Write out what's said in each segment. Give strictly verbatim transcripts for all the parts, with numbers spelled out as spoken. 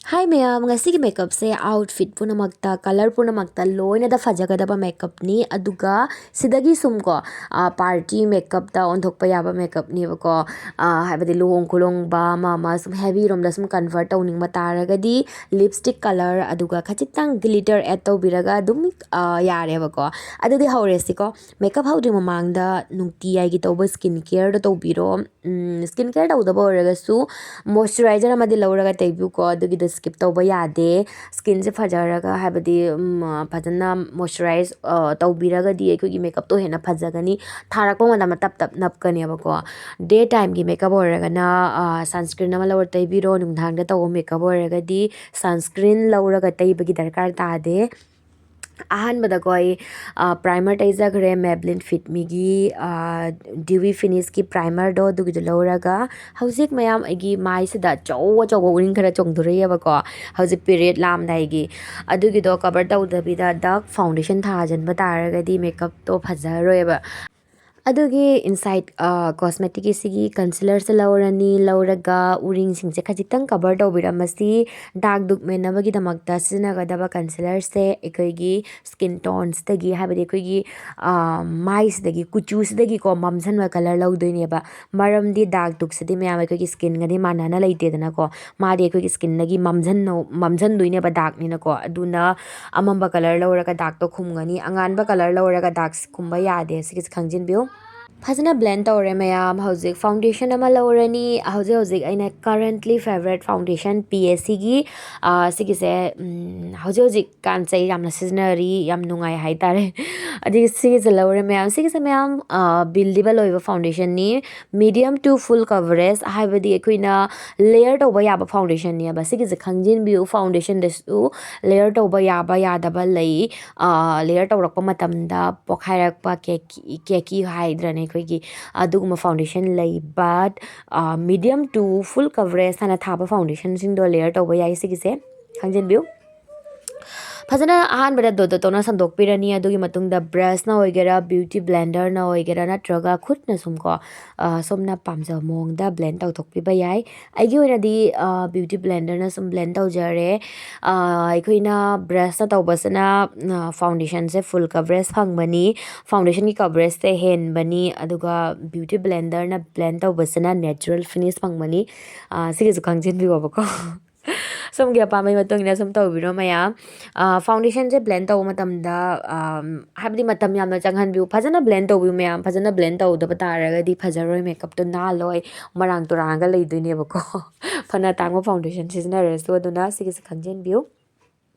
ꯍꯥꯏ ꯃꯌꯥꯝ, ꯉꯁꯤꯒꯤ makeupꯁꯦ outfit ꯄꯨꯝꯅꯃꯛꯇ, colour ꯄꯨꯝꯅꯃꯛꯇ ꯂꯣꯏꯅꯗ ꯐꯖꯒꯗꯕ makeupꯅꯤ꯫ ꯑꯗꯨꯒ ꯁꯤꯗꯒꯤ ꯁꯨꯝ ꯀꯣ, ꯑ, party makeupꯇ ꯑꯣꯟꯊꯣꯛꯄ ꯌꯥꯕ makeupꯅꯦꯕꯀꯣ꯫ ꯑ, ꯍꯥꯏꯕꯗꯤ ꯂꯨꯍꯣꯡ ꯈꯣꯡꯗꯣꯡꯕ ꯑꯃ ꯑꯃ ꯁꯨꯝ heavy ꯔꯣꯝꯗ ꯁꯨꯝ convert ꯇꯧꯅꯤꯡꯕ ꯇꯥꯔꯒꯗꯤ lipstick colour ꯑꯗꯨꯒ ꯈꯖꯤꯛꯇꯪ glitter add ꯇꯧꯕꯤꯔꯒ ꯑꯗꯨꯝ, ꯑ, ꯌꯥꯔꯦꯕꯀꯣ꯫ ꯑꯗꯨꯗꯤ ꯍꯧꯔꯁꯤꯀꯣ꯫ Makeup ꯍꯧꯗ꯭ꯔꯤ ꯃꯃꯥꯡꯗ ꯅꯨꯡꯇꯤꯖꯥꯏꯒꯤ ꯇꯧꯕ skin careꯗꯣ ꯇꯧꯕꯤꯔꯣ꯫ ꯎꯝ, skin care ꯇꯧꯗꯕ ꯑꯣꯏꯔꯒꯁꯨ moisturizer ꯑꯃꯗꯤ ꯂꯧꯔꯒ ꯇꯩꯕꯤꯌꯨꯀꯣ꯫ ꯑꯗꯨꯒꯤꯗꯣ skip ꯇꯧꯕ ꯌꯥꯗꯦ꯫ Skinꯁꯦ ꯐꯖꯔꯒ, ꯍꯥꯏꯕꯗꯤ, ꯎꯝ, ꯐꯖꯅ moisturize, ꯑ, ꯇꯧꯕꯤꯔꯒꯗꯤ ꯑꯩꯈꯣꯏꯒꯤ makeupꯇꯣ ꯍꯦꯟꯅ ꯐꯖꯒꯅꯤ꯫ ꯊꯥꯔꯛꯄ ꯃꯇꯝꯗ ꯇꯞ ꯇꯞ ꯅꯞꯀꯅꯦꯕꯀꯣ꯫ Day timeꯒꯤ makeup ꯑꯣꯏꯔꯒꯅ, ꯑ, sunscreen ꯑꯃ ꯂꯧꯔ ꯇꯩꯕꯤꯔꯣ꯫ ꯅꯨꯡꯗꯥꯡꯗ ꯇꯧꯕ makeup ꯑꯣꯏꯔꯒꯗꯤ sunscreen ꯂꯧꯔꯒ ꯇꯩꯕꯒꯤ ꯗꯔꯀꯥꯔ ꯇꯥꯗꯦ꯫ ꯑꯍꯥꯟꯕꯗꯀꯣ ꯑꯩ, ꯑ, primer ꯇꯩꯖꯈ꯭ꯔꯦ꯫ Maybelline Fit Meꯒꯤ, ꯑ, Dewy Finishꯀꯤ primerꯗꯣ, ꯑꯗꯨꯒꯤꯗꯣ ꯂꯧꯔꯒ ꯍꯧꯖꯤꯛ ꯃꯌꯥꯝ ꯑꯩꯒꯤ ꯃꯥꯏꯁꯤꯗ ꯑꯆꯧ ꯑꯆꯧꯕ ꯎꯔꯤꯡ ꯈꯔ ꯆꯣꯡꯗꯣꯔꯛꯑꯦꯕꯀꯣ, ꯍꯧꯖꯤꯛ period ꯂꯥꯛꯑꯝꯗꯥꯏꯒꯤ꯫ ꯑꯗꯨꯒꯤꯗꯣ cover ꯇꯧꯗꯕꯤꯗ dark foundation ꯊꯥꯖꯤꯟꯕ ꯇꯥꯔꯒꯗꯤ makeupꯇꯣ ꯐꯖꯔꯣꯏꯕ꯫ ꯑꯗꯨꯒꯤ Insight, ꯑ, Cosmeticꯀꯤ ꯁꯤꯒꯤ concealerꯁꯦ ꯂꯧꯔꯅꯤ꯫ ꯂꯧꯔꯒ ꯎꯔꯤꯡꯁꯤꯡꯁꯦ ꯈꯖꯤꯛꯇꯪ cover ꯇꯧꯕꯤꯔꯝꯃꯁꯤ꯫ ꯗꯥꯛ ꯗꯨꯛ ꯃꯦꯟꯅꯕꯒꯤꯗꯃꯛꯇ ꯁꯤꯖꯤꯟꯅꯒꯗꯕ concealerꯁꯦ ꯑꯩꯈꯣꯏꯒꯤ skin toneꯁꯤꯗꯒꯤ, ꯍꯥꯏꯕꯗꯤ ꯑꯩꯈꯣꯏꯒꯤ, ꯑ, ꯃꯥꯏꯁꯤꯗꯒꯤ, ꯀꯨꯆꯨꯁꯤꯗꯒꯤꯀꯣ ꯃꯝꯁꯤꯟꯕ colour ꯂꯧꯗꯣꯏꯅꯦꯕ꯫ ꯃꯔꯝꯗꯤ ꯗꯥꯛ ꯗꯨꯛꯁꯤꯗꯤ ꯃꯌꯥꯝ ꯑꯩꯈꯣꯏꯒꯤ skinꯒꯗꯤ ꯃꯥꯟꯅꯅ ꯂꯩꯇꯦꯗꯅꯀꯣ꯫ ꯃꯥꯗꯤ ꯑꯩꯈꯣꯏꯒꯤ skinꯗꯒꯤ ꯃꯝꯁꯤꯟꯅꯧ-, ꯃꯝꯁꯤꯟꯗꯣꯏꯅꯦꯕ ꯗꯥꯛꯅꯤꯅꯀꯣ꯫ ꯑꯗꯨꯅ ꯑꯃꯝꯕ colour ꯂꯧꯔꯒ ꯗꯥꯛꯇꯣ ꯈꯨꯝꯒꯅꯤ꯫ ꯑꯉꯥꯟꯕ colour ꯂꯧꯔꯒ ꯗꯥꯛ ꯈꯨꯝꯕ ꯌꯥꯗꯦ꯫ ꯁꯤꯒꯤꯁꯦ ꯈꯪꯖꯤꯟꯕꯤꯌꯨ꯫ ꯐꯖꯅ blend ꯇꯧꯔꯦ ꯃꯌꯥꯝ꯫ ꯍꯧꯖꯤꯛ foundation ꯑꯃ ꯂꯧꯔꯅꯤ꯫ ꯍꯧꯖꯤꯛ ꯍꯧꯖꯤꯛ ꯑꯩꯅ currently favourite foundation P A Cꯒꯤ, ꯑ, ꯁꯤꯒꯤꯁꯦ, ꯎꯝ, ꯍꯧꯖꯤꯛ ꯍꯧꯖꯤꯛ ꯀꯥꯟꯁꯦ ꯑꯩ ꯌꯥꯝꯅ ꯁꯤꯖꯤꯟꯅꯔꯤ, ꯌꯥꯝ ꯅꯨꯡꯉꯥꯏ ꯍꯥꯏꯇꯥꯔꯦ꯫ ꯑꯗꯒꯤ ꯁꯤꯒꯤꯁꯦ ꯂꯧꯔꯦ ꯃꯌꯥꯝ꯫ ꯁꯤꯒꯤꯁꯦ ꯃꯌꯥꯝ, ꯑ, buildable ꯑꯣꯏꯕ foundationꯅꯤ, medium to full coverage, ꯍꯥꯏꯕꯗꯤ ꯑꯩꯈꯣꯏꯅ layer ꯇꯧꯕ ꯌꯥꯕ foundationꯅꯦꯕ꯫ ꯁꯤꯒꯤꯁꯦ ꯈꯪꯖꯤꯟꯕꯤꯌꯨ, foundationꯗꯁꯨ layer ꯇꯧꯕ ꯌꯥꯕ ꯌꯥꯗꯕ ꯂꯩ꯫ ꯑ, layer ꯇꯧꯔꯛꯄ ꯃꯇꯝꯗ ꯄꯣꯛꯈꯥꯏꯔꯛꯄ, ꯀꯦꯛꯀꯤ, ꯀꯦꯛꯀꯤ ꯍꯥꯏꯗ꯭ꯔꯅꯦ ꯑꯩꯈꯣꯏꯒꯤ, ꯑꯗꯨꯒꯨꯝꯕ foundation ꯂꯩ꯫ But, ꯑ, medium to full coverage ꯍꯥꯏꯅ ꯊꯥꯕ foundationꯁꯤꯡꯗꯣ layer ꯇꯧꯕ ꯌꯥꯏ꯫ ꯁꯤꯒꯤꯁꯦ ꯈꯪꯖꯤꯟꯕꯤꯌꯨ꯫ ꯐꯖꯅ ꯑꯍꯥꯟꯕꯗ ꯗꯣ ꯗꯣ ꯇꯧꯅ ꯁꯟꯗꯣꯛꯄꯤꯔꯅꯤ꯫ ꯑꯗꯨꯒꯤ ꯃꯇꯨꯡꯗ ꯕ꯭ꯔꯁꯅ ꯑꯣꯏꯒꯦꯔꯥ, ꯕ꯭ꯌꯨꯇꯤ ꯕ꯭ꯂꯦꯟꯗꯔꯅ ꯑꯣꯏꯒꯦꯔꯥ, ꯅꯠꯇ꯭ꯔꯒ ꯈꯨꯠꯅ ꯁꯨꯝ ꯀꯣ, ꯑ, ꯁꯣꯝꯅ ꯄꯥꯝꯖꯕ ꯃꯑꯣꯡꯗ ꯕ꯭ꯂꯦꯟ ꯇꯧꯊꯣꯛꯄꯤꯕ ꯌꯥꯏ꯫ ꯑꯩꯒꯤ ꯑꯣꯏꯅꯗꯤ, ꯑ, ꯕ꯭ꯌꯨꯇꯤ ꯕ꯭ꯂꯦꯟꯗꯔꯅ ꯁꯨꯝ ꯕ꯭ꯂꯦꯟ ꯇꯧꯖꯔꯦ꯫ ꯑ, ꯑꯩꯈꯣꯏꯅ ꯕ꯭ꯔꯁꯅ ꯇꯧꯕꯁꯤꯅ, ꯑ, ꯐꯥꯎꯟꯗꯦꯁꯟꯁꯦ ꯐꯨꯜ ꯀꯕꯔꯦꯖ ꯐꯪꯕꯅꯤ꯫ ꯐꯥꯎꯟꯗꯦꯁꯟꯒꯤ ꯀꯕꯔꯦꯖꯁꯦ ꯍꯦꯟꯕꯅꯤ, ꯑꯗꯨꯒ ꯕ꯭ꯌꯨꯇꯤ ꯕ꯭ꯂꯦꯟꯗꯔꯅ ꯕ꯭ꯂꯦꯟ ꯇꯧꯕꯁꯤꯅ ꯅꯦꯆꯔꯦꯜ ꯐꯤꯅꯤꯁ ꯐꯪꯕꯅꯤ꯫ ꯑ, ꯁꯤꯒꯤꯁꯨ ꯈꯪꯖꯤꯟꯕꯤꯌꯣꯕꯀꯣ꯫ ꯁꯣꯝꯒꯤ ꯑꯄꯥꯝꯕꯒꯤ ꯃꯇꯨꯡ ꯏꯟꯅ ꯁꯨꯝ ꯇꯧꯕꯤꯔꯣ ꯃꯌꯥꯝ꯫ ꯑ, ꯐꯥꯎꯟꯗꯦꯁꯟꯁꯦ ꯕ꯭ꯂꯦꯟ ꯇꯧꯕ ꯃꯇꯝꯗ, ꯑꯝ, ꯍꯥꯏꯕꯗꯤ ꯃꯇꯝ ꯌꯥꯝꯅ ꯆꯪꯍꯟꯕꯤꯌꯨ꯫ ꯐꯖꯅ ꯕ꯭ꯂꯦꯟ ꯇꯧꯕꯤꯌꯨ ꯃꯌꯥꯝ꯫ ꯐꯖꯅ ꯕ꯭ꯂꯦꯟ ꯇꯧꯗꯕ ꯇꯥꯔꯒꯗꯤ ꯐꯖꯔꯣꯏ, ꯃꯦꯀꯞꯇꯣ ꯅꯥꯜꯂꯣꯏ, ꯃꯔꯥꯡ ꯇꯨꯔꯥꯡꯉꯒ ꯂꯩꯗꯣꯏꯅꯦꯕꯀꯣ꯫ ꯐꯅ ꯇꯥꯡꯕ ꯐꯥꯎꯟꯗꯦꯁꯟ ꯁꯤꯖꯤꯟꯅꯔꯁꯨ꯫ ꯑꯗꯨꯅ ꯁꯤꯒꯤꯁꯦ ꯈꯪꯖꯤꯟꯕꯤꯌꯨ꯫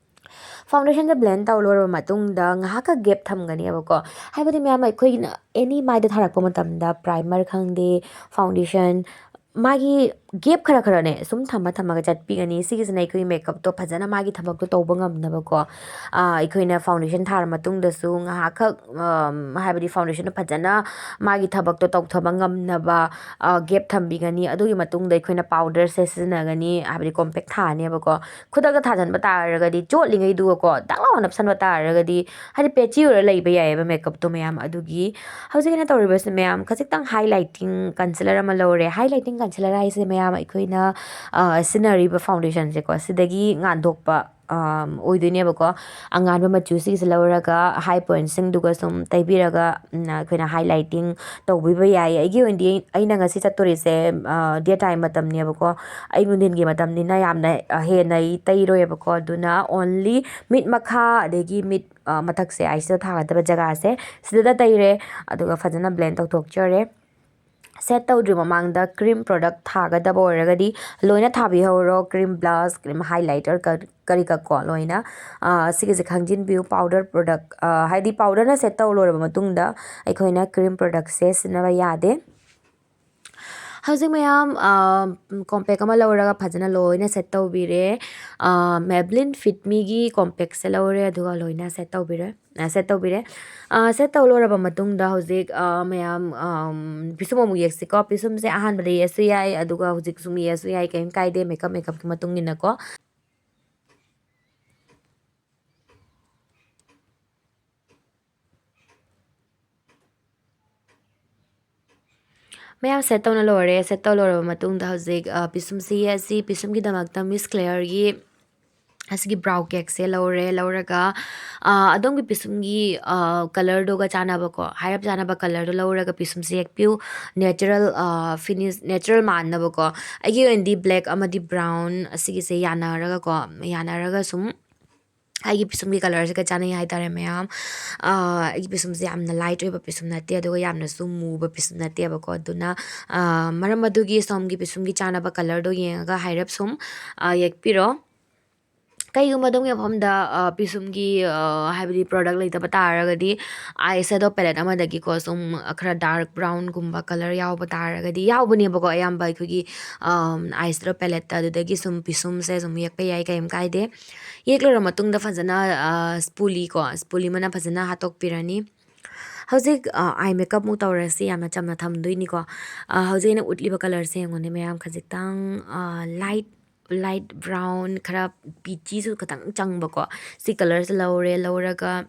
ꯐꯥꯎꯟꯗꯦꯁꯟꯁꯦ ꯕ꯭ꯂꯦꯟ ꯇꯧ ꯂꯣꯏꯔꯕ ꯃꯇꯨꯡꯗ ꯉꯥꯏꯍꯥꯛꯀ ꯒꯦꯞ ꯊꯝꯒꯅꯦꯕꯀꯣ꯫ ꯍꯥꯏꯕꯗꯤ ꯃꯌꯥꯝ, ꯑꯩꯈꯣꯏꯒꯤꯅ ꯑꯦꯅꯤ ꯃꯥꯏꯗ ꯊꯥꯔꯛꯄ ꯃꯇꯝꯗ ꯄ꯭ꯔꯥꯏꯃꯔ ꯈꯪꯗꯦ, ꯐꯥꯎꯟꯗꯦꯁꯟ, ꯃꯥꯒꯤ ꯒꯦꯞ ꯈꯔ ꯈꯔꯅꯦ ꯁꯨꯝ ꯊꯝꯃ ꯊꯝꯃꯒ ꯆꯠꯄꯤꯒꯅꯤ꯫ ꯁꯤꯒꯤꯁꯤꯅ ꯑꯩꯈꯣꯏꯒꯤ ꯃꯦꯀꯞꯇꯣ ꯐꯖꯅ ꯃꯥꯒꯤ ꯊꯕꯛꯇꯣ ꯇꯧꯕ ꯉꯝꯅꯕꯀꯣ꯫ ꯑꯥ, ꯑꯩꯈꯣꯏꯅ ꯐꯥꯎꯟꯗꯦꯁꯟ ꯊꯥꯔ ꯃꯇꯨꯡꯗꯁꯨ ꯉꯥꯏꯍꯥꯛꯈꯛ, ꯑꯝ, ꯍꯥꯏꯕꯗꯤ ꯐꯥꯎꯟꯗꯦꯁꯟꯗꯣ ꯐꯖꯅ ꯃꯥꯒꯤ ꯊꯕꯛꯇꯣ ꯇꯧꯊꯕ ꯉꯝꯅꯕ, ꯑ, ꯒꯦꯞ ꯊꯝꯕꯤꯒꯅꯤ꯫ ꯑꯗꯨꯒꯤ ꯃꯇꯨꯡꯗ ꯑꯩꯈꯣꯏꯅ ꯄꯥꯎꯗꯔꯁꯦ ꯁꯤꯖꯤꯟꯅꯒꯅꯤ, ꯍꯥꯏꯕꯗꯤ ꯀꯣꯝꯄꯦꯛ ꯊꯥꯅꯦꯕꯀꯣ꯫ ꯈꯨꯗꯛꯇ ꯊꯥꯖꯤꯟꯕ ꯇꯥꯔꯒꯗꯤ, ꯆꯣꯠꯂꯤꯉꯩꯗꯨꯒꯀꯣ ꯗꯛ ꯂꯥꯎꯅ ꯅꯞꯁꯟꯕ ꯇꯥꯔꯒꯗꯤ, ꯍꯥꯏꯗꯤ ꯄꯦꯆꯤ ꯑꯣꯏꯔ ꯂꯩꯕ ꯌꯥꯏꯑꯕ ꯃꯦꯀꯞꯇꯣ ꯃꯌꯥꯝ꯫ ꯑꯗꯨꯒꯤ ꯍꯧꯖꯤꯛ ꯑꯩꯅ ꯇꯧꯔꯤꯕꯁꯦ ꯃꯌꯥꯝ, ꯈꯖꯤꯛꯇꯪ ꯍꯥꯏꯂꯥꯏꯇꯤꯡ ꯀꯟꯁꯤꯂꯔ ꯑꯃ ꯂꯧꯔꯦ꯫ ꯍꯥꯏꯂꯥꯏꯇꯤꯡ ꯀꯟꯁꯤꯂꯔ ꯍꯥꯏꯁꯦ ꯃꯌꯥꯝ, ꯑꯩꯈꯣꯏꯅ, ꯑ, ꯁꯤꯖꯤꯟꯅꯔꯤꯕ ꯐꯥꯎꯟꯗꯦꯁꯟꯁꯦꯀꯣ, ꯁꯤꯗꯒꯤ ꯉꯥꯟꯊꯣꯛꯄ, ꯑ, ꯑꯣꯏꯗꯣꯏꯅꯦꯕꯀꯣ꯫ ꯑꯉꯥꯟꯕ ꯃꯆꯨ ꯁꯤꯒꯤꯁꯦ ꯂꯧꯔꯒ ꯍꯥꯏ ꯄꯣꯏꯟꯠꯁꯤꯡꯗꯨꯒ ꯁꯨꯝ ꯇꯩꯕꯤꯔꯒ, ꯎꯝ, ꯑꯩꯈꯣꯏꯅ ꯍꯥꯏꯂꯥꯏꯇꯤꯡ ꯇꯧꯕꯤꯕ ꯌꯥꯏ꯫ ꯑꯩꯒꯤ ꯑꯣꯏꯅꯗꯤ ꯑꯩꯅ ꯉꯁꯤ ꯆꯠꯇꯣꯔꯤꯁꯦ, ꯑ, ꯗꯦ ꯇꯥꯏꯝ ꯃꯇꯝꯅꯦꯕꯀꯣ꯫ ꯑꯌꯨꯛ ꯅꯨꯡꯊꯤꯟꯒꯤ ꯃꯇꯝꯅꯤꯅ ꯌꯥꯝꯅ, ꯑ, ꯍꯦꯟꯅ ꯑꯩ ꯇꯩꯔꯣꯏꯕꯀꯣ꯫ ꯑꯗꯨꯅ only ꯃꯤꯠ ꯃꯈꯥ ꯑꯗꯒꯤ ꯃꯤꯠ, ꯑ, ꯃꯊꯛꯁꯦ, ꯑꯥꯏꯁꯤꯗ ꯊꯥꯒꯗꯕ ꯖꯒꯥꯁꯦ ꯁꯤꯗ ꯇꯩꯔꯦ꯫ ꯑꯗꯨꯒ ꯐꯖꯅ ꯕ꯭ꯂꯦꯟ ꯇꯧꯊꯣꯛꯆꯔꯦ꯫ ꯁꯦꯠ ꯇꯧꯗ꯭ꯔꯤ ꯃꯃꯥꯡꯗ ꯀ꯭ꯔꯤꯝ ꯄ꯭ꯔꯣꯗꯛ ꯊꯥꯒꯗꯕ ꯑꯣꯏꯔꯒꯗꯤ ꯂꯣꯏꯅ ꯊꯥꯕꯤꯍꯧꯔꯣ꯫ ꯀ꯭ꯔꯤꯝ ꯕ꯭ꯂꯁ, ꯀ꯭ꯔꯤꯝ ꯍꯥꯏꯂꯥꯏꯇꯔ, ꯀ-, ꯀꯔꯤ ꯀ ꯀꯣ ꯂꯣꯏꯅ꯫ ꯑ, ꯁꯤꯒꯤꯁꯦ ꯈꯪꯖꯤꯟꯕꯤꯌꯨ꯫ ꯄꯥꯎꯗꯔ ꯄ꯭ꯔꯣꯗꯛ, ꯑ, ꯍꯥꯏꯗꯤ ꯄꯥꯎꯗꯔꯅ ꯁꯦꯠ ꯇꯧ ꯂꯣꯏꯔꯕ ꯃꯇꯨꯡꯗ ꯑꯩꯈꯣꯏꯅ ꯀ꯭ꯔꯤꯝ ꯄ꯭ꯔꯣꯗꯛꯁꯦ ꯁꯤꯖꯤꯟꯅꯕ ꯌꯥꯗꯦ꯫ ꯍꯧꯖꯤꯛ ꯃꯌꯥꯝ, ꯑ, ꯀꯣꯝꯄꯦꯛ ꯑꯃ ꯂꯧꯔꯒ ꯐꯖꯅ ꯂꯣꯏꯅ ꯁꯦꯠ ꯇꯧꯕꯤꯔꯦ꯫ ꯑ, Maybelline Fit Meꯒꯤ ꯀꯣꯝꯄꯦꯛꯁꯦ ꯂꯧꯔꯦ, ꯑꯗꯨꯒ ꯂꯣꯏꯅ ꯁꯦꯠ ꯇꯧꯕꯤꯔꯦ, ꯑ, ꯁꯦꯠ ꯇꯧꯕꯤꯔꯦ꯫ ꯑ, ꯁꯦꯠ ꯇꯧ ꯂꯣꯏꯔꯕ ꯃꯇꯨꯡꯗ ꯍꯧꯖꯤꯛ, ꯑ, ꯃꯌꯥꯝ, ꯑꯝ, ꯄꯤꯁꯨꯝ ꯑꯃꯨꯛ ꯌꯦꯛꯁꯤꯀꯣ꯫ ꯄꯤꯁꯨꯝꯁꯦ ꯑꯍꯥꯟꯕꯗ ꯌꯦꯛꯑꯁꯨ ꯌꯥꯏ, ꯑꯗꯨꯒ ꯍꯧꯖꯤꯛ ꯁꯨꯝ ꯌꯦꯛꯑꯁꯨ ꯌꯥꯏ, ꯀꯩꯝ ꯀꯥꯏꯗꯦ, ꯃꯦꯀꯞ, ꯃꯦꯀꯞꯀꯤ ꯃꯇꯨꯡ ꯏꯟꯅꯀꯣ꯫ ꯃꯌꯥꯝ ꯁꯦꯠ ꯇꯧꯅ ꯂꯣꯏꯔꯦ꯫ ꯁꯦꯠ ꯇꯧ ꯂꯣꯏꯔꯕ ꯃꯇꯨꯡꯗ ꯍꯧꯖꯤꯛ, ꯑ, ꯄꯤꯁꯨꯝꯁꯤ ꯌꯦꯛꯑꯁꯤ꯫ ꯄꯤꯁꯨꯝꯒꯤꯗꯃꯛꯇ ꯃꯤꯁ ꯀ꯭ꯂꯦꯌꯔꯒꯤ ꯑꯁꯤꯒꯤ ꯕ꯭ꯔꯥꯎ ꯀꯦꯛꯁꯦ ꯂꯧꯔꯦ꯫ ꯂꯧꯔꯒ, ꯑ, ꯑꯗꯣꯝꯒꯤ ꯄꯤꯁꯨꯝꯒꯤ, ꯑ, ꯀꯂꯔꯗꯨꯒ ꯆꯥꯟꯅꯕꯀꯣ, ꯍꯥꯏꯔꯞ ꯆꯥꯟꯅꯕ ꯀꯂꯔꯗꯣ ꯂꯧꯔꯒ ꯄꯤꯁꯨꯝꯁꯦ ꯌꯦꯛꯄꯤꯌꯨ꯫ ꯅꯦꯆꯔꯦꯜ, ꯑ, ꯐꯤꯅꯤꯁ, ꯅꯦꯆꯔꯦꯜ ꯃꯥꯟꯅꯕꯀꯣ꯫ ꯑꯩꯒꯤ ꯑꯣꯏꯅꯗꯤ ꯕ꯭ꯂꯦꯛ ꯑꯃꯗꯤ ꯕ꯭ꯔꯥꯎꯟ ꯑꯁꯤꯒꯤꯁꯦ ꯌꯥꯅꯔꯒꯀꯣ, ꯌꯥꯅꯔꯒ ꯁꯨꯝ ꯑꯩꯒꯤ ꯄꯤꯁꯨꯝꯒꯤ ꯀꯂꯔꯁꯤꯒ ꯆꯥꯟꯅꯩ ꯍꯥꯏꯇꯥꯔꯦ ꯃꯌꯥꯝ꯫ ꯑ, ꯑꯩꯒꯤ ꯄꯤꯁꯨꯝꯁꯦ ꯌꯥꯝꯅ ꯂꯥꯏꯠ ꯑꯣꯏꯕ ꯄꯤꯁꯨꯝ ꯅꯠꯇꯦ, ꯑꯗꯨꯒ ꯌꯥꯝꯅꯁꯨ ꯃꯨꯕ ꯄꯤꯁꯨꯝ ꯅꯠꯇꯦꯕꯀꯣ꯫ ꯑꯗꯨꯅ, ꯑ, ꯃꯔꯝ ꯑꯗꯨꯒꯤ ꯁꯣꯝꯒꯤ ꯄꯤꯁꯨꯝꯒꯤ ꯆꯥꯟꯅꯕ ꯀꯂꯔꯗꯣ ꯌꯦꯡꯉꯒ ꯍꯥꯏꯔꯞ ꯁꯨꯝ, ꯑ, ꯌꯦꯛꯄꯤꯔꯣ꯫ ꯀꯩꯒꯨꯝꯕ ꯑꯗꯣꯝꯒꯤ ꯃꯐꯝꯗ, ꯑ, ꯄꯤꯁꯨꯝꯒꯤ, ꯑ, ꯍꯥꯏꯕꯗꯤ ꯄ꯭ꯔꯣꯗꯛ ꯂꯩꯇꯕ ꯇꯥꯔꯒꯗꯤ, ꯑꯥꯏ ꯁꯦꯗꯣ ꯄꯦꯂꯦꯠ ꯑꯃꯗꯒꯤꯀꯣ ꯁꯨꯝ ꯈꯔ ꯗꯥꯔꯛ ꯕ꯭ꯔꯥꯎꯟꯒꯨꯝꯕ ꯀꯂꯔ ꯌꯥꯎꯕ ꯇꯥꯔꯒꯗꯤ, ꯌꯥꯎꯕꯅꯦꯕꯀꯣ ꯑꯌꯥꯝꯕ ꯑꯩꯈꯣꯏꯒꯤ, ꯑꯝ, ꯑꯥꯏ ꯁꯦꯗꯣ ꯄꯦꯂꯦꯠꯇ꯫ ꯑꯗꯨꯗꯒꯤ ꯁꯨꯝ ꯄꯤꯁꯨꯝꯁꯦ ꯁꯨꯝ ꯌꯦꯛꯄ ꯌꯥꯏ, ꯀꯩꯝ ꯀꯥꯏꯗꯦ꯫ ꯌꯦꯛꯂꯣꯏꯔ ꯃꯇꯨꯡꯗ ꯐꯖꯅ, ꯑ, ꯁ꯭ꯄꯨꯂꯤ ꯀꯣ, ꯁ꯭ꯄꯨꯂꯤ ꯑꯃꯅ ꯐꯖꯅ ꯍꯥꯠꯇꯣꯛꯄꯤꯔꯅꯤ꯫ ꯍꯧꯖꯤꯛ, ꯑ, ꯑꯥꯏ ꯃꯦꯀꯞꯃꯨꯛ ꯇꯧꯔꯁꯤ, ꯌꯥꯝꯅ ꯆꯝꯅ ꯊꯝꯗꯣꯏꯅꯤꯀꯣ꯫ ꯑ, ꯍꯧꯖꯤꯛ ꯑꯩꯅ ꯎꯠꯂꯤꯕ ꯀꯂꯔꯁꯦ ꯌꯦꯡꯉꯨꯅꯦ ꯃꯌꯥꯝ, ꯈꯖꯤꯛꯇꯪ, ꯑ, ꯂꯥꯏꯠ, ꯂꯥꯏꯠ ꯕ꯭ꯔꯥꯎꯟ, ꯈꯔ ꯄꯤꯆꯤꯁꯨ ꯈꯤꯇꯪ ꯆꯪꯕꯀꯣ꯫ ꯁꯤ ꯀꯂꯔꯁꯦ ꯂꯧꯔꯦ, ꯂꯧꯔꯒ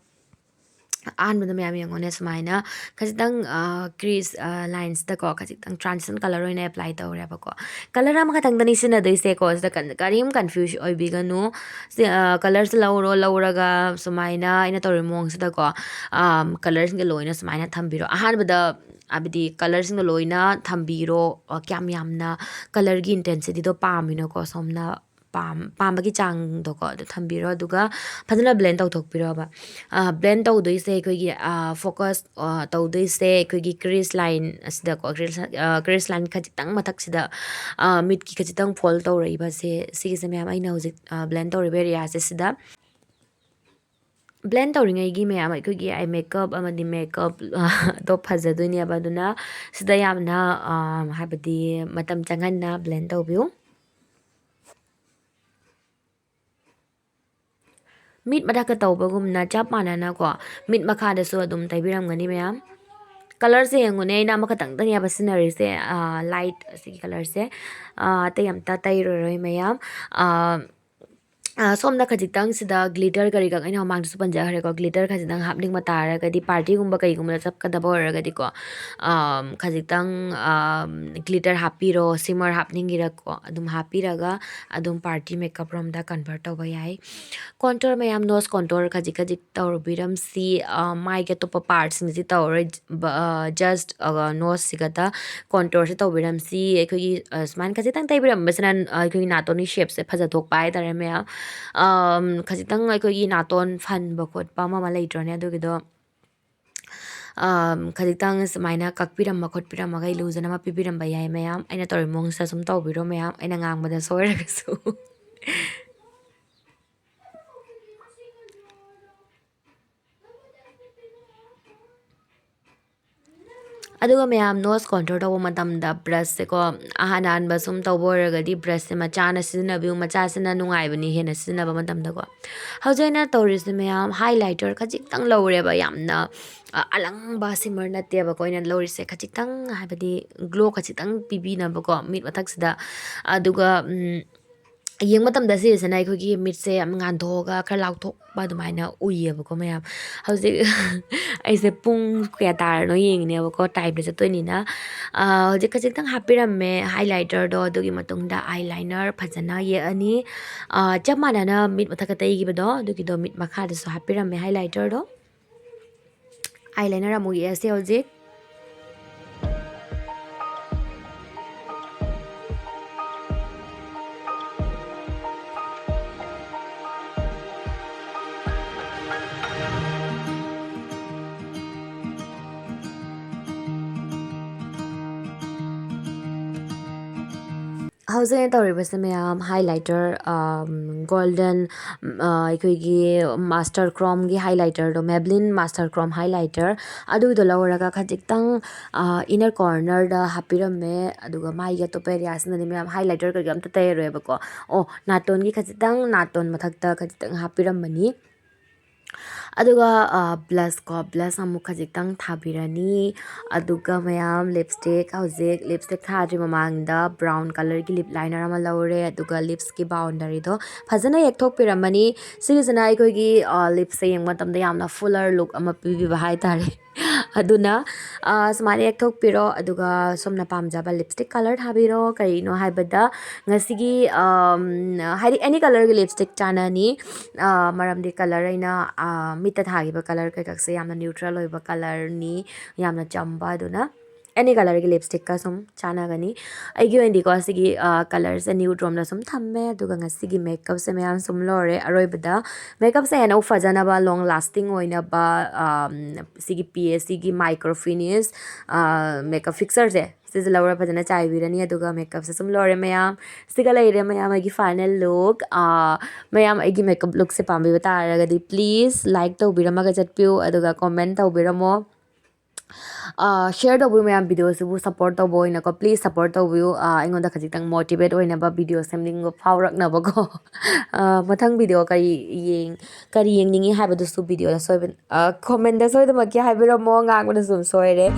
ꯑꯍꯥꯟꯕꯗ ꯃꯌꯥꯝ ꯌꯦꯡꯉꯨꯅꯦ ꯁꯨꯃꯥꯏꯅ ꯈꯖꯤꯛꯇꯪ, ꯑ, ꯀ꯭ꯔꯤꯁ, ꯑ, ꯂꯥꯏꯟꯁꯇꯀꯣ ꯈꯖꯤꯛꯇꯪ ꯇ꯭ꯔꯥꯟꯁꯤꯁꯟ ꯀꯂꯔ ꯑꯣꯏꯅ ꯑꯦꯄ꯭ꯂꯥꯏ ꯇꯧꯔꯦꯕꯀꯣ꯫ ꯀꯂꯔ ꯑꯃꯈꯛꯇꯪꯗꯅꯤ ꯁꯤꯖꯤꯟꯅꯗꯣꯏꯁꯦꯀꯣ꯫ ꯁꯤꯗ ꯀꯟ-, ꯀꯔꯤꯝ ꯀꯟꯐ꯭ꯌꯨꯁ ꯑꯣꯏꯕꯤꯒꯅꯨ꯫ ꯁꯤ, ꯑ, ꯀꯂꯔꯁꯦ ꯂꯧꯔꯣ, ꯂꯧꯔꯒ ꯁꯨꯃꯥꯏꯅ ꯑꯩꯅ ꯇꯧꯔꯤꯕ ꯃꯑꯣꯡꯁꯤꯗꯀꯣ, ꯑꯝ, ꯀꯂꯔꯁꯤꯡꯗ ꯂꯣꯏꯅ ꯁꯨꯃꯥꯏꯅ ꯊꯝꯕꯤꯔꯣ꯫ ꯑꯍꯥꯟꯕꯗ ꯍꯥꯏꯕꯗꯤ ꯀꯂꯔꯁꯤꯡꯗꯣ ꯂꯣꯏꯅ ꯊꯝꯕꯤꯔꯣ꯫ ꯑ, ꯀꯌꯥꯝ ꯌꯥꯝꯅ ꯀꯂꯔꯒꯤ ꯏꯟꯇꯦꯟꯁꯤꯇꯤꯗꯣ ꯄꯥꯝꯃꯤꯅꯣꯀꯣ, ꯁꯣꯝꯅ ꯄꯥꯝ-, ꯄꯥꯝꯕꯒꯤ ꯆꯥꯡꯗꯣꯀꯣ, ꯑꯗꯨ ꯊꯝꯕꯤꯔꯣ꯫ ꯑꯗꯨꯒ ꯐꯖꯅ ꯕ꯭ꯂꯦꯟ ꯇꯧꯊꯣꯛꯄꯤꯔꯣꯕ꯫ ꯑ, ꯕ꯭ꯂꯦꯟ ꯇꯧꯗꯣꯏꯁꯦ ꯑꯩꯈꯣꯏꯒꯤ, ꯑ, ꯐꯣꯀꯁ, ꯑ, ꯇꯧꯗꯣꯏꯁꯦ ꯑꯩꯈꯣꯏꯒꯤ ꯀ꯭ꯔꯤꯁ ꯂꯥꯏꯟ ꯑꯁꯤꯗꯀꯣ, ꯀ꯭ꯔꯤꯁ, ꯑ, ꯀ꯭ꯔꯤꯁ ꯂꯥꯏꯟ ꯈꯖꯤꯛꯇꯪ ꯃꯊꯛꯁꯤꯗ, ꯑ, ꯃꯤꯠꯀꯤ ꯈꯖꯤꯛꯇꯪ ꯐꯣꯜ ꯇꯧꯔꯛꯏꯕꯁꯦ, ꯁꯤꯒꯤꯁꯦ ꯃꯌꯥꯝ ꯑꯩꯅ ꯍꯧꯖꯤꯛ, ꯑ, ꯕ꯭ꯂꯦꯟ ꯇꯧꯔꯤꯕ ꯑꯦꯔꯤꯌꯥꯁꯦ ꯁꯤꯗ꯫ ꯕ꯭ꯂꯦꯟ ꯇꯧꯔꯤꯉꯩꯒꯤ ꯃꯌꯥꯝ ꯑꯩꯈꯣꯏꯒꯤ ꯑꯥꯏ ꯃꯦꯀꯞ ꯑꯃꯗꯤ ꯃꯦꯀꯞ ꯑꯗꯣ ꯐꯖꯗꯣꯏꯅꯦꯕ꯫ ꯑꯗꯨꯅ ꯁꯤꯗ ꯌꯥꯝꯅ, ꯑ, ꯍꯥꯏꯕꯗꯤ ꯃꯇꯝ ꯆꯪꯍꯟꯅ ꯕ꯭ꯂꯦꯟ ꯇꯧꯕꯤꯌꯨ꯫ ꯃꯤꯠ ꯃꯊꯛꯇ ꯇꯧꯕꯒꯨꯝꯅ ꯆꯞ ꯃꯥꯟꯅꯅꯀꯣ, ꯃꯤꯠ ꯃꯈꯥꯗꯁꯨ ꯑꯗꯨꯝ ꯇꯩꯕꯤꯔꯝꯒꯅꯤ ꯃꯌꯥꯝ꯫ ꯀꯂꯔꯁꯦ ꯌꯦꯡꯉꯨꯅꯦ, ꯑꯩꯅ ꯑꯃꯈꯛꯇꯪꯗꯅꯦꯕ ꯁꯤꯖꯤꯟꯅꯔꯤꯁꯦ, ꯑ, ꯂꯥꯏꯠ ꯑꯁꯤꯒꯤ ꯀꯂꯔꯁꯦ꯫ ꯑ, ꯑꯇꯩ ꯑꯝꯇ ꯇꯩꯔꯔꯣꯏ ꯃꯌꯥꯝ꯫ ꯑ, ꯁꯣꯝꯗ ꯈꯖꯤꯛꯇꯪ ꯁꯤꯗ ꯒ꯭ꯂꯤꯇꯔ ꯀꯔꯤ ꯀꯔꯥ ꯑꯩꯅ ꯃꯃꯥꯡꯗꯁꯨ ꯄꯟꯖꯈ꯭ꯔꯦꯀꯣ, ꯒ꯭ꯂꯤꯇꯔ ꯈꯖꯤꯛꯇꯪ ꯍꯥꯞꯅꯤꯡꯕ ꯇꯥꯔꯒꯗꯤ, ꯄꯥꯔꯇꯤꯒꯨꯝꯕ ꯀꯩꯒꯨꯝꯕꯗ ꯆꯠꯀꯗꯕ ꯑꯣꯏꯔꯒꯗꯤꯀꯣ, ꯈꯖꯤꯛꯇꯪ ꯒ꯭ꯂꯤꯇꯔ ꯍꯥꯞꯄꯤꯔꯣ, ꯁꯤꯃꯔ ꯍꯥꯞꯅꯤꯡꯒꯦꯔꯥꯀꯣ, ꯑꯗꯨꯝ ꯍꯥꯞꯄꯤꯔꯒ ꯑꯗꯨꯝ ꯄꯥꯔꯇꯤ ꯃꯦꯀꯞ ꯔꯣꯝꯗ ꯀꯟꯚꯔꯠ ꯇꯧꯕ ꯌꯥꯏ꯫ ꯀꯣꯟꯇꯣꯔ ꯃꯌꯥꯝ, ꯅꯣꯁ ꯀꯣꯟꯇꯣꯔ ꯈꯖꯤꯛ ꯈꯖꯤꯛ ꯇꯧꯕꯤꯔꯝꯁꯤ꯫ ꯃꯥꯏꯒꯤ ꯑꯇꯣꯞꯄ ꯄꯥꯔꯠꯁꯤꯡꯁꯤ ꯇꯧꯔꯣꯏ, just ꯅꯣꯁꯁꯤꯒꯗ ꯀꯣꯟꯇꯣꯔꯁꯦ ꯇꯧꯕꯤꯔꯝꯁꯤ꯫ ꯑꯩꯈꯣꯏꯒꯤ ꯁꯨꯃꯥꯏꯅ ꯈꯖꯤꯛꯇꯪ ꯇꯩꯕꯤꯔꯝꯕꯁꯤꯅ ꯑꯩꯈꯣꯏꯒꯤ ꯅꯥꯇꯣꯟꯒꯤ ꯁꯦꯞꯁꯦ ꯐꯖꯊꯣꯛꯄ ꯍꯥꯏꯇꯥꯔꯦ ꯃꯌꯥꯝ꯫ ꯈꯖꯤꯛꯇꯪ ꯑꯩꯈꯣꯏꯒꯤ ꯅꯥꯇꯣꯟ ꯐꯟꯕ ꯈꯣꯠꯄ ꯑꯃ ꯑꯃ ꯂꯩꯇ꯭ꯔꯣꯅꯦ, ꯑꯗꯨꯒꯤꯗꯣ ꯈꯖꯤꯛꯇꯪ ꯁꯨꯃꯥꯏꯅ ꯀꯛꯄꯤꯔꯝꯕ ꯈꯣꯠꯄꯤꯔꯝꯃꯒ illusion ꯑꯃ ꯄꯤꯕꯤꯔꯝꯕ ꯌꯥꯏ ꯃꯌꯥꯝ꯫ ꯑꯩꯅ ꯇꯧꯔꯤꯕ ꯃꯑꯣꯡꯁꯤꯗ ꯁꯨꯝ ꯇꯧꯕꯤꯔꯣ ꯃꯌꯥꯝ, ꯑꯩꯅ ꯉꯥꯡꯕꯗ ꯁꯣꯏꯔꯒꯁꯨ꯫ ꯑꯗꯨꯒ ꯃꯌꯥꯝ, ꯅꯣꯁ ꯀꯣꯟꯇꯣꯔ ꯇꯧꯕ ꯃꯇꯝꯗ ꯕ꯭ꯔꯁꯁꯦꯀꯣ, ꯑꯍꯥꯟ ꯑꯍꯥꯟꯕ ꯁꯨꯝ ꯇꯧꯕ ꯑꯣꯏꯔꯒꯗꯤ ꯕ꯭ꯔꯁꯁꯦ ꯃꯆꯥꯅ ꯁꯤꯖꯤꯟꯅꯕꯤꯌꯨ꯫ ꯃꯆꯥꯁꯤꯅ ꯅꯨꯡꯉꯥꯏꯕꯅꯤ ꯍꯦꯟꯅ ꯁꯤꯖꯤꯟꯅꯕ ꯃꯇꯝꯗꯀꯣ꯫ ꯍꯧꯖꯤꯛ ꯑꯩꯅ ꯇꯧꯔꯤꯁꯦ ꯃꯌꯥꯝ, ꯍꯥꯏꯂꯥꯏꯇꯔ ꯈꯖꯤꯛꯇꯪ ꯂꯧꯔꯦꯕ, ꯌꯥꯝꯅ ꯑ, ꯑꯂꯪꯕ ꯁꯤꯃꯔ ꯅꯠꯇꯦꯕꯀꯣ ꯑꯩꯅ ꯂꯧꯔꯤꯁꯦ, ꯈꯖꯤꯛꯇꯪ, ꯍꯥꯏꯕꯗꯤ ꯒ꯭ꯂꯣ ꯈꯖꯤꯛꯇꯪ ꯄꯤꯕꯤꯅꯕꯀꯣ ꯃꯤꯠ ꯃꯊꯛꯁꯤꯗ꯫ ꯑꯗꯨꯒ ꯌꯦꯡꯕ ꯃꯇꯝꯗ ꯁꯤꯁꯤꯅ ꯑꯩꯈꯣꯏꯒꯤ ꯃꯤꯠꯁꯦ ꯌꯥꯝ ꯉꯥꯟꯊꯣꯛꯑꯒ ꯈꯔ ꯂꯥꯎꯊꯣꯛꯄ ꯑꯗꯨꯃꯥꯏꯅ ꯎꯏꯌꯦꯕꯀꯣ ꯃꯌꯥꯝ꯫ ꯍꯧꯖꯤꯛ ꯑꯩꯁꯦ ꯄꯨꯡ ꯀꯌꯥ ꯇꯥꯔꯅꯣ ꯌꯦꯡꯉꯤꯅꯦꯕꯀꯣ, ꯇꯥꯏꯝꯗ ꯆꯠꯇꯣꯏꯅꯤꯅ꯫ ꯍꯧꯖꯤꯛ ꯈꯖꯤꯛꯇꯪ ꯍꯥꯞꯄꯤꯔꯝꯃꯦ ꯍꯥꯏꯂꯥꯏꯇꯔꯗꯣ, ꯑꯗꯨꯒꯤ ꯃꯇꯨꯡꯗ ꯑꯥꯏ ꯂꯥꯏꯅꯔ ꯐꯖꯅ ꯌꯦꯛꯑꯅꯤ꯫ ꯆꯞ ꯃꯥꯟꯅꯅ ꯃꯤꯠ ꯃꯊꯛꯇ ꯇꯩꯈꯤꯕꯗꯣ, ꯑꯗꯨꯒꯤꯗꯣ ꯃꯤꯠ ꯃꯈꯥꯗꯁꯨ ꯍꯥꯞꯄꯤꯔꯝꯃꯦ ꯍꯥꯏꯂꯥꯏꯇꯔꯗꯣ꯫ ꯑꯥꯏ ꯂꯥꯏꯅꯔ ꯑꯃꯨꯛ ꯌꯦꯛꯑꯁꯦ ꯍꯧꯖꯤꯛ꯫ ꯍꯧꯖꯤꯛ ꯑꯩꯅ ꯇꯧꯔꯤꯕꯁꯦ ꯃꯌꯥꯝ, ꯍꯥꯏꯂꯥꯏꯇꯔ, ꯒꯣꯜꯗꯟ, ꯑꯩꯈꯣꯏꯒꯤ ꯃꯥꯁꯇꯔ ꯀ꯭ꯔꯣꯝꯒꯤ ꯍꯥꯏꯂꯥꯏꯇꯔꯗꯣ, ꯃꯦꯕꯂꯤꯟ ꯃꯥꯁꯇꯔ ꯀ꯭ꯔꯣꯝ ꯍꯥꯏꯂꯥꯏꯇꯔ, ꯑꯗꯨꯒꯤꯗꯣ ꯂꯧꯔꯒ ꯈꯖꯤꯛꯇꯪ ꯏꯅꯔ ꯀꯣꯔꯅꯔꯗ ꯍꯥꯞꯄꯤꯔꯝꯃꯦ꯫ ꯑꯗꯨꯒ ꯃꯥꯏꯒꯤ ꯑꯇꯣꯞꯄ ꯑꯦꯔꯤꯌꯥꯁꯤꯅꯗꯤ ꯃꯌꯥꯝ ꯍꯥꯏꯂꯥꯏꯇꯔ ꯀꯩꯀꯥ ꯑꯝꯇ ꯇꯩꯔꯔꯣꯏꯕꯀꯣ꯫ ꯑꯣ, ꯅꯥꯇꯣꯟꯒꯤ ꯈꯖꯤꯛꯇꯪ, ꯅꯥꯇꯣꯟ ꯃꯊꯛꯇ ꯈꯖꯤꯛꯇꯪ ꯍꯥꯞꯄꯤꯔꯝꯕꯅꯤ꯫ ꯑꯗꯨꯒ ꯕ꯭ꯂꯁ ꯀꯣ, ꯕ꯭ꯂꯁ ꯑꯃꯨꯛ ꯈꯖꯤꯛꯇꯪ ꯊꯥꯕꯤꯔꯅꯤ꯫ ꯑꯗꯨꯒ ꯃꯌꯥꯝ, ꯂꯤꯞꯁꯇꯤꯛ, ꯍꯧꯖꯤꯛ ꯂꯤꯞꯁꯇꯤꯛ ꯊꯥꯗ꯭ꯔꯤ ꯃꯃꯥꯡꯗ ꯕ꯭ꯔꯥꯎꯟ ꯀꯂꯔꯒꯤ ꯂꯤꯞ ꯂꯥꯏꯅꯔ ꯑꯃ ꯂꯧꯔꯦ꯫ ꯑꯗꯨꯒ ꯂꯤꯞꯁꯀꯤ ꯕꯥꯎꯟꯗꯔꯤꯗꯣ ꯐꯖꯅ ꯌꯦꯛꯊꯣꯛꯄꯤꯔꯝꯃꯅꯤ꯫ ꯁꯤꯒꯤꯁꯤꯅ ꯑꯩꯈꯣꯏꯒꯤ ꯂꯤꯞꯁꯁꯦ ꯌꯦꯡꯕ ꯃꯇꯝꯗ ꯌꯥꯝꯅ ꯐꯨꯂꯔ ꯂꯨꯛ ꯑꯃ ꯄꯤꯕꯤꯕ ꯍꯥꯏꯇꯥꯔꯦ꯫ ꯑꯗꯨꯅ ꯁꯨꯃꯥꯏꯅ ꯌꯦꯛꯊꯣꯛꯄꯤꯔꯣ꯫ ꯑꯗꯨꯒ ꯁꯣꯝꯅ ꯄꯥꯝꯖꯕ ꯂꯤꯞꯁꯇꯤꯛ ꯀꯂꯔ ꯊꯥꯕꯤꯔꯣ꯫ ꯀꯔꯤꯅꯣ ꯍꯥꯏꯕꯗ ꯉꯁꯤꯒꯤ ꯍꯥꯏꯗꯤ ꯑꯦꯅꯤ ꯀꯂꯔꯒꯤ ꯂꯤꯞꯁꯇꯤꯛ ꯆꯥꯟꯅꯅꯤ꯫ ꯃꯔꯝꯗꯤ ꯀꯂꯔ ꯑꯩꯅ ꯃꯤꯠꯇ ꯊꯥꯈꯤꯕ ꯀꯂꯔ ꯀꯩꯀꯥꯁꯦ ꯌꯥꯝꯅ ꯅ꯭ꯌꯨꯇ꯭ꯔꯦꯜ ꯑꯣꯏꯕ ꯀꯂꯔꯅꯤ, ꯌꯥꯝꯅ ꯆꯝꯕ꯫ ꯑꯗꯨꯅ ꯑꯦꯅꯤ ꯀꯂꯔꯒꯤ ꯂꯤꯞꯁꯇꯤꯛꯀ ꯁꯨꯝ ꯆꯥꯟꯅꯒꯅꯤ꯫ ꯑꯩꯒꯤ ꯑꯣꯏꯅꯗꯤꯀꯣ, ꯁꯤꯒꯤ ꯀꯂꯔꯁꯦ ꯅ꯭ꯌꯨꯠ ꯔꯣꯝꯗ ꯁꯨꯝ ꯊꯝꯃꯦ꯫ ꯑꯗꯨꯒ ꯉꯁꯤꯒꯤ ꯃꯦꯀꯞꯁꯦ ꯃꯌꯥꯝ ꯁꯨꯝ ꯂꯣꯏꯔꯦ꯫ ꯑꯔꯣꯏꯕꯗ ꯃꯦꯀꯞꯁꯦ ꯍꯦꯟꯅ ꯐꯖꯅꯕ, ꯂꯣꯡ ꯂꯥꯁꯇꯤꯡ ꯑꯣꯏꯅꯕ, ꯁꯤꯒꯤ ꯄꯤ ꯑꯦꯁ ꯁꯤꯒꯤ ꯃꯥꯏꯀ꯭ꯔꯣ ꯐꯤꯅꯤꯁ ꯃꯦꯀꯞ ꯐꯤꯛꯁꯔꯁꯦ, ꯁꯤꯁꯦ ꯂꯧꯔ ꯐꯖꯅ ꯆꯥꯏꯕꯤꯔꯅꯤ꯫ ꯑꯗꯨꯒ ꯃꯦꯀꯞꯁꯦ ꯁꯨꯝ ꯂꯣꯏꯔꯦ ꯃꯌꯥꯝ꯫ ꯁꯤꯒ ꯂꯩꯔꯦ ꯃꯌꯥꯝ ꯑꯩꯒꯤ ꯐꯥꯏꯅꯦꯜ ꯂꯨꯛ꯫ ꯃꯌꯥꯝ ꯑꯩꯒꯤ ꯃꯦꯀꯞ ꯂꯨꯛꯁꯦ ꯄꯥꯝꯕꯤꯕ ꯇꯥꯔꯒꯗꯤ ꯄ꯭ꯂꯤꯁ ꯂꯥꯏꯛ ꯇꯧꯕꯤꯔꯝꯃꯒ ꯆꯠꯄꯤꯌꯨ, ꯑꯗꯨꯒ ꯀꯣꯃꯦꯟ ꯇꯧꯕꯤꯔꯝꯃꯣ꯫ ꯁꯤꯌꯔ ꯇꯧꯕꯤꯌꯨ ꯃꯌꯥꯝ, ꯚꯤꯗꯤꯑꯣꯁꯤꯕꯨ ꯁꯞꯄꯣꯔꯠ ꯇꯧꯕ ꯑꯣꯏꯅꯀꯣ, ꯄ꯭ꯂꯤꯁ ꯁꯞꯄꯣꯔꯠ ꯇꯧꯕꯤꯌꯨ꯫ ꯑꯩꯉꯣꯟꯗ ꯈꯖꯤꯛꯇꯪ ꯃꯣꯇꯤꯚꯦꯠ ꯑꯣꯏꯅꯕ ꯚꯤꯗꯤꯑꯣ ꯁꯦꯝꯅꯤꯡꯕ ꯐꯥꯎꯔꯛꯅꯕꯀꯣ꯫ ꯃꯊꯪ ꯚꯤꯗꯤꯑꯣ ꯀꯔꯤ ꯌꯦꯡ-, ꯀꯔꯤ ꯌꯦꯡꯅꯤꯡꯉꯤ ꯍꯥꯏꯕꯗꯨꯁꯨ ꯚꯤꯗꯤꯑꯣꯗ ꯁꯣꯏꯕ-, ꯀꯣꯃꯦꯟꯗ ꯁꯣꯏꯗꯅꯃꯛꯀꯤ ꯍꯥꯏꯕꯤꯔꯝꯃꯣ꯫ ꯉꯥꯡꯕꯗ ꯁꯨꯝ ꯁꯣꯏꯔꯦ꯫